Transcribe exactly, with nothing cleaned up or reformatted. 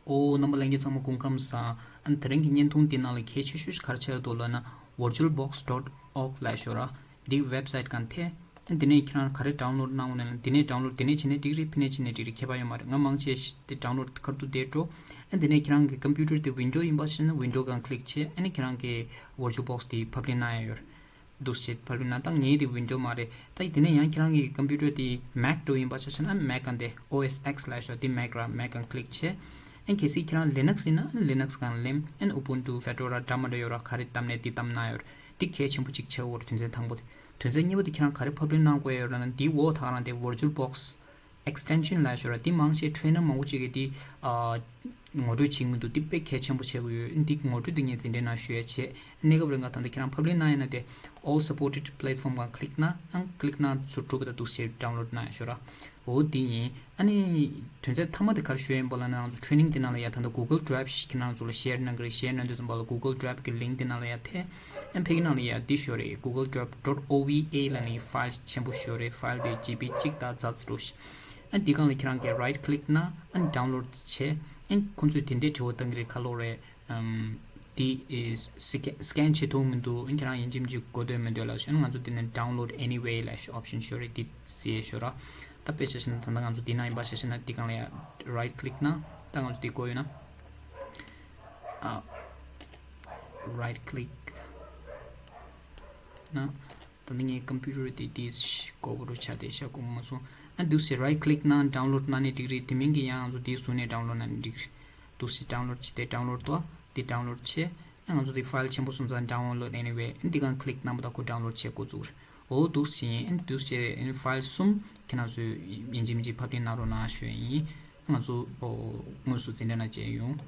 ཨོ། རྣམ་པ་ལྷན་རྒྱས་ཚང་མ་སྐུ་ཁམས་བཟང་། ཨ་ནི་དེ་རིང་གི་བརྙན་ཐུང་འདི་ནང་ལ་གལ་ཆེ་ཤོས་ག་རེ་ཆགས་ཡོད་འདུག་ལབ་ན། virtualbox dot org ལབ་ཤོག་ར། འདི་གི་ཝེབ་སའིཊ་སྒང་ཐད། ཨ་ནི་འདི་ནས་ཁྱེད་རང་ག་རེ་ཌའོན་ལོཌ་གནང་དགོས་ན་འདི་ནས་ཌའོན་ལོཌ། འདི་ནས་བྱས་ན་འགྲིག་རེད། ཕི་ནས་བྱས་ན་འགྲིག་རེད། ཁྱད་པར་ཡོད་མ་རེད། ང་མང་ཆེ་ཤོས་དེ་ཌའོན་ལོཌ་ཁ་ཐུག་དེ་འགྲོ། ཨ་ནི་འདི་ནས་ཁྱེད་རང་གི་ཀམ་པུ་ཊར་དེ་ཝིན་ཌོ་ཡིན་པ་ཤེས་ན་ཝིན་ཌོ་སྒང་ཀླིག་བྱས། ཨ་ནི་ཁྱེད་རང་གི་virtualbox དེ་ཕབ་ལེན་གནང་ཡ་ཡོད་རེད། འདུག་སེ་བྱས་ཕབ་ལེན་གནང་། ད་ངའི་དེ་ཝིན་ཌོ་མ་རེད། ད་དེ་ནས་ཡང་ཁྱེད་རང་གི་ཀམ་པུ་ཊར་དེ་མེག་འདྲ་བོ་ཡིན་པ་ཆ་བཞག་ན་མེག་སྒང་དེ་ཨོ་ཨེས་ཨེགས་ལབ་ཤོག་དེ་མེག་ར། མེག་སྒང་ཀླིག་བྱས། ཨ་ནི་གལ་སྲིད་ཁྱེད་རང་ལི་ནག་སི་ཡིན་ན་ལི་ནག་སི་སྒང་ལེན། ཨ་ནི་ཨུ་བུན་ཏུ་ཕེ་ཌོ་ར་འདྲ་མི་འདྲ་ཡོད་ར། ག་རེ་བཏབ་ནས་དེ་བཏབ་གནང་ཡོད་རེད། དེ་གལ་ཆེན་པོ་གཅིག་ཆགས་ཡོད་རེད། དོན་ཚན་དང་པོ་དེ། དོན་ཚན་གཉིས་པ་དེ་ཁྱེད་རང་ག་རེ་ཕབ་ལེན་གནང་དགོས་ཡོད་ལབ་ན་དེའི་འོག་ད་ག་རང་དེ་virtualbox extension ལབ་ཤོག་ར། དེ་མང་ཆེ་ཊེ་རེ་ནར་མང་པོ་ཅིག་གིས་དེ་ཨ་ངོ་སྤྲོད་བྱེད་ཀྱི་མི་འདུག་དེ་དཔེ་གལ་ཆེན་པོ་ཆགས་ཀྱི་ཡོད། འདི་ངོ་སྤྲོད་དེ་ངས་འཛིན་གྲྭའི་ནང་ཞུ་ཡ་བྱས། གནས་སྐབས་རིང་ག་ད་ལྟ་ཁྱེད་རང་ཕབ་ལེན་གནང་ཡ་ན་དེ་all supported platform སྒང་ཀླིག་གནང་། ཨང་ཀླིག་གནང་ཚུར་འགྲོ་བ་ད་འདུག་སེ་ཌའོན་ལོཌ་གནང་ཡ་ཤོག་ར། འོ་དེ་ཡིན། ཨ་ནི་དོན་ཚན་མཐའ་མ་དེ་ག་རེ་ཞུ་ཡ་ཡིན་པ་ལབ་ན། ང་ཚོ་ཊེ་རེ་ནིང་དེ་ནང་ལ་ཡ་ད་ལྟ་Google Drive ཞིག་ཁྱེད་རང་ཚོ་ལ་ཤེར་གནང་གི་རེད། ཤེར་གནང་དུས་ཙམ་པ་ལ་Google Drive གི་ལིང་དེ་ནང་ལ་ཡ་ཐེ། ཨ་ནི་ཕ་གི་ནང་ལ་ཡ་འདི་ཤོག་རེད། Google Drive dot O V A ལབ་ནས་ཕའིལ་ཆེན་པོ་ཤོག་རེད། ཕའིལ་དེ་ཇི་བི་གཅིག་དང་ཛ་ཙམ་རེད། ཨ་ནི་འདི་སྒང་ལ་ཁྱེད་རང་གིས་right click གནང་། ཨ་ནི་download བྱས། ཨ་ནི་ཁོང་ཚོས་དེ་འདྲའི་དྲི་བ་བཏང་གི་རེད། ག་ལབ་རེད། ཨམ། འདི་ཨེ་སི་ཀེ་སི་ཀེན་བྱེད་ཐུབ་མི་འདུག་ཨ་ནི་ཁྱེད་རང་ཡིན་གཅིག་མིན་གཅིག་དགོས་འདོད་མི་འདུག་ལབ་བྱས་ན། ང་ཚོ་འདི་ནས་download anyway ལབ་ཤོག་ཨོབ་ཤན་ཤོག་རེད། འདི་བཟོས་ཤོག་ར། ད་དཔེ་བྱས་བྱས་ན་ད་ལྟ་ང་ཚོ་འདི་ནང་ཡིན་པ་བྱས་བྱས་ན་འདི་སྒང་ལ་ཡ་right click གནང་། ད་ང་ཚོ་འདི་དགོས་ཡོད་ན། ཨ། right click གནང་། ད་ནི་ངའི་ཀམ་པུ་ཊར་དེ་དེ་ཤ་ཀོ་བོ་རུ་ཆ་དེ་ཤ་ཀོ་མ་སོང་། ཨ་འདུག་སེ་right click གནང་། download གནང་ནས་འགྲིག་རེད། དེ་མིན་གྱི་ཡང་ང་ཚོ་དེའི་ཟུར་ནས་download གནང་ནས་འགྲིག་རེད། འདུག་སེ་download བྱས་ཏེ་download ཏོ། དེ་download བྱས། ཨ་ང་ཚོ་དེ་ཕའིལ་ཆེན་པོ་སོང་ཙང་download anyway ཨ་འདི་སྒང་click གནང་པ་ད་ཁོ་download བྱས་འགོ་བཙུགས་རེད། འོ་འདུག་སེ་ཡིན། ཨ་འདུག་སེ་ཕའིལ་གསུམ་ཁྱེད་རང་ཚོས་ཡིན་གཅིག་མིན་གཅིག་ཕབ་ལེན་གནང་རོགས་གནང་ཞུ་ཡ་ཡིན། ང་ཚོ་ཨོ་དངོས་སུ་འཛིན་གྲྭ་ནང་མཇལ་ཡོང་།